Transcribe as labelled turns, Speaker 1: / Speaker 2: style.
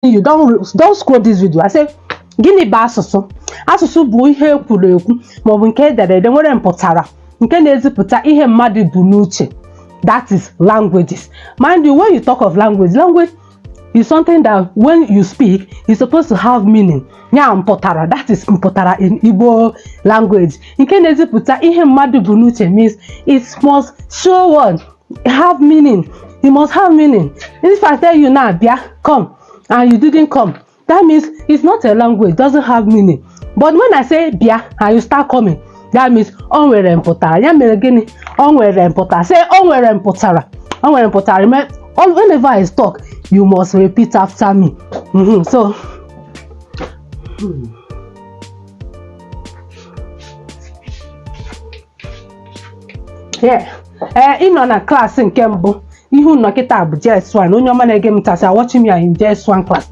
Speaker 1: you don't scroll this video. I say gịnị bụ asụsụ? Asụsụ bụ ihe ekwuru ekwu maọbụ nke ederede nwere mpụtara nke na-ezipụta ihe mmadụ bụ n'uche. That is languages. Mind you, when you talk of language is something that when you speak is supposed to have meaning. Ya mpụtara, that is mpụtara in Igbo language. Nke na-ezipụta ihe mmadụ bụ n'uche means it must show what? Have meaning. It must have meaning. If I tell you now, Bia, come, and you didn't come, that means it's not a language, doesn't have meaning. But when I say Bia and you start coming, that means o nwere mpụtara. Ya mere gịnị? O nwere mpụtara. Say o nwere mpụtara. O nwere mpụtara. Whenever I talk, you must repeat after me. So yeah. Ị nọ na klaasị nke mbụ. Ihe unu kịta bụ JS1. Onye ọma na-ege m tasị watching me in JS1 class.